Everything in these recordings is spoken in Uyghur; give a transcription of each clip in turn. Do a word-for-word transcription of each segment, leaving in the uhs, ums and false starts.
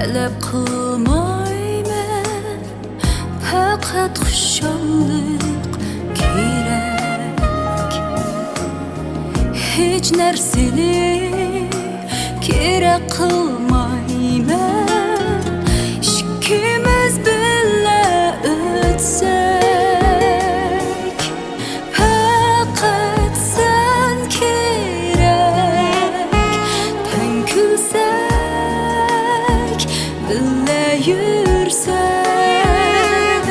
تەلەپ قىلمايمەن، پەقەت خۇشاللىق كېرەك. ھېچ نەرسىنى كېرەك قىلمايمەن، ئىككىمىز بىللە ئۆتسەك. پەقەت سەن كېرەك، تەڭ كۈلسەك، بىللە يۈرسەك.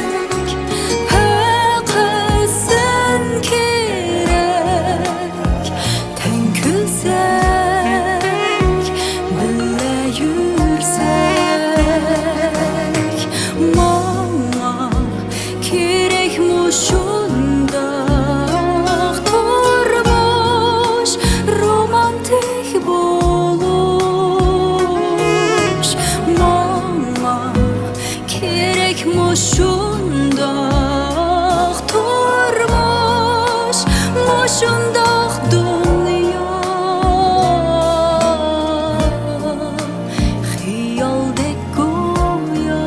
پەقەت سەن كېرەك، تەڭ كۈلسەك، بىللە يۈرسەك. ماڭا كېرەكمۇ شۇنداق تۇرمۇش، رومانتىك بولۇش. ماڭا كېرەكمۇ شۇنداق تۇرمۇش، مۇشۇنداق دۇنيا، خىيالدەك گويا.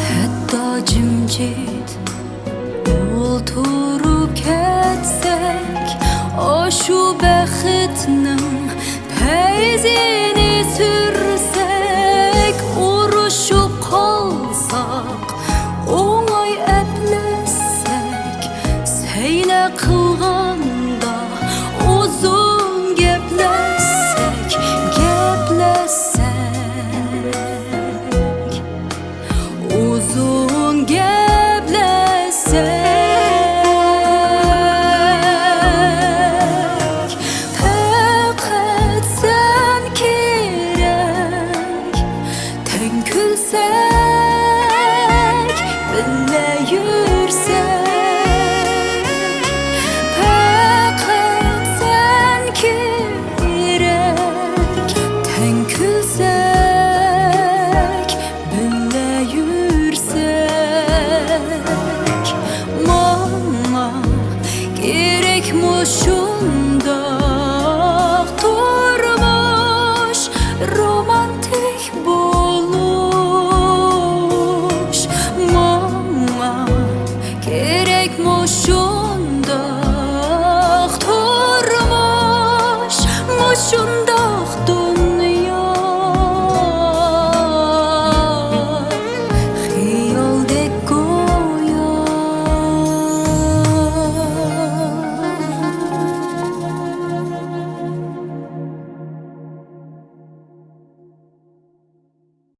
ھەتتا جىمجىت ئولتۇرۇپ كەتسەك، ئاشۇ بەختنىڭ پەيزىنى سۈرسەك، ئۇرۇشۇپ قالساق، ئوڭاي ئەپلەشسەك، سەيلە قىلغاندا ئۇزۇن گەپلەشسەك، گەپلەشسەك. ئۇزۇن گەپلەشسەك، پەقەت سەن كېرەك، تەڭ كۈلسەك، بىللە يۈرسەك. پەقەت سەن كېرەك، تەڭ كۈلسەك، بىللە يۈرسەك. ماڭا كېرەكمۇ شۇنداق